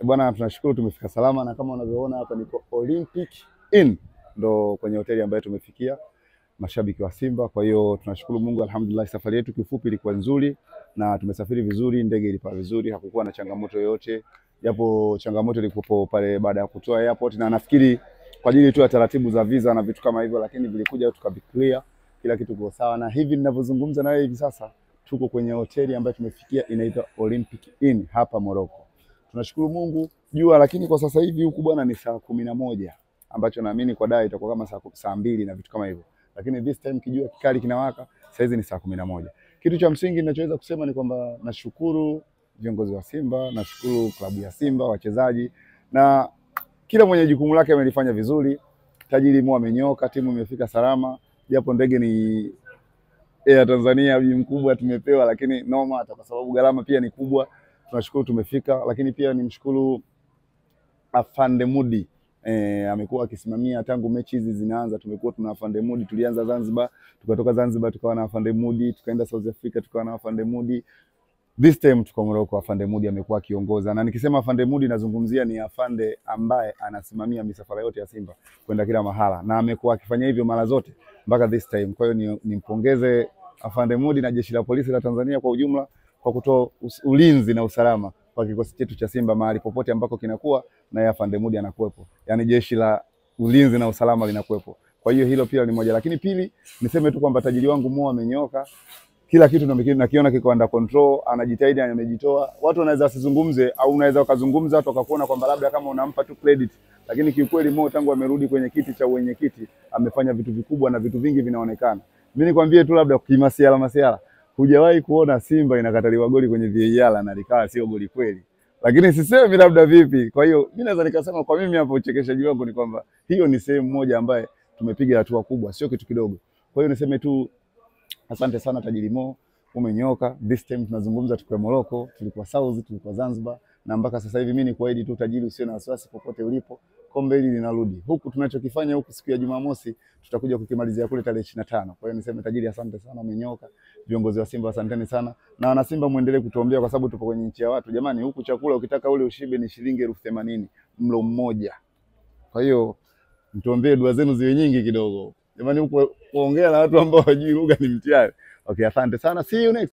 Bwana, tunashukuru tumefika salama, na kama unavyoona hapa niko Olympic Inn, ndo kwenye hoteli ambayo tumefikia mashabiki wa Simba. Kwa hiyo tunashukuru Mungu, alhamdulillah, safari yetu kifupi ilikuwa nzuri na tumesafiri vizuri, ndege ilipaa vizuri, hakukuwa na changamoto yoyote, japo changamoto ilikuwa pale baada ya kutoa airport, na nafikiri kwa ajili tu ya taratibu za visa na vitu kama hivyo, lakini vilikuja tukaviclear, kila kitu kiko sawa, na hivi ninavyozungumza na wewe hivi sasa tuko kwenye hoteli ambayo tumefikia inaitwa Olympic Inn hapa Morocco. Tunashukuru Mungu jua, lakini kwa sasa hivi huku bwana ni saa 11, ambacho naamini kwa dai itakuwa kama saa 2 na vitu kama hivyo, lakini this time kijua kikali kinawaka, saa hizi ni saa 11. Kitu cha msingi ninachoweza kusema ni kwamba nashukuru viongozi wa Simba, nashukuru klabu ya Simba, wachezaji na kila mwenye jukumu lake amelifanya vizuri. Tajiri Mo amenyoka, timu imefika salama, japo ndege ni Air Tanzania, mji mkubwa tumepewa, lakini noma hata kwa sababu gharama pia ni kubwa. Tunashukuru tumefika, lakini pia nimshukuru Afande Mudi. Amekuwa akisimamia tangu mechi hizi zinaanza, tumekuwa tuna Afande Mudi. Tulianza Zanzibar, tukatoka Zanzibar tukawa na Afande Mudi, tukaenda South Africa tukawa na Afande Mudi. This time tuko Morocco, Afande Mudi amekuwa akiongoza. Na nikisema Afande Mudi nazungumzia ni afande ambaye anasimamia misafara yote ya Simba kwenda kila mahala, na amekuwa akifanya hivyo mara zote mpaka this time. Kwa hiyo nimpongeze Afande Mudi na jeshi la polisi la Tanzania kwa ujumla kwa kutoa ulinzi na usalama kwa kikosi chetu cha Simba mahali popote ambako kinakuwa, na yeye Afande Mudi anakuwepo. Yaani jeshi la ulinzi na usalama linakuwepo. Kwa hiyo hilo pia ni moja, lakini pili niseme tu kwamba tajiri wangu Mo amenyoka. Kila kitu nakiona kiko under control, anajitahidi, amejitoa. Watu wanaweza wasizungumze au unaweza ukazungumza watu wakakuona kwamba labda kama unampa tu credit, lakini kiukweli Mo tangu amerudi kwenye kiti cha uwenyekiti amefanya vitu vikubwa na vitu vingi vinaonekana. Mimi nikwambie tu labda kimasiala masiala, hujawahi kuona Simba inakataliwa goli kwenye VAR na likawa sio goli kweli, lakini sisemi labda vipi. Kwa hiyo mimi naweza nikasema kwa mimi hapo uchekeshaji wangu ni kwamba hiyo ni sehemu moja ambaye tumepiga hatua kubwa, sio kitu kidogo. Kwa hiyo niseme tu asante sana Tajiri Mo, umenyoka. This time tunazungumza tukiwa Morocco, tulikuwa South, tulikuwa Zanzibar, na mpaka sasa hivi mimi ni kuahidi tu tajiri, usiwe na wasiwasi popote ulipo, kombe hili linarudi. Huku tunachokifanya huku siku ya Jumamosi tutakuja kukimalizia kule tarehe 25. Kwa hiyo niseme tajiri, asante sana, umenyoka. Viongozi wa Simba asanteni sana, na wana Simba muendelee kutuombea kwa sababu tupo kwenye nchi ya watu. Jamani, huku chakula ukitaka ule ushibe ni shilingi 80,000 mlo mmoja. Kwa hiyo mtuombee, dua zenu ziwe nyingi kidogo. Jamani, huku kuongea na watu ambao hawajui lugha ni mtihani. Okay, asante sana. See you next.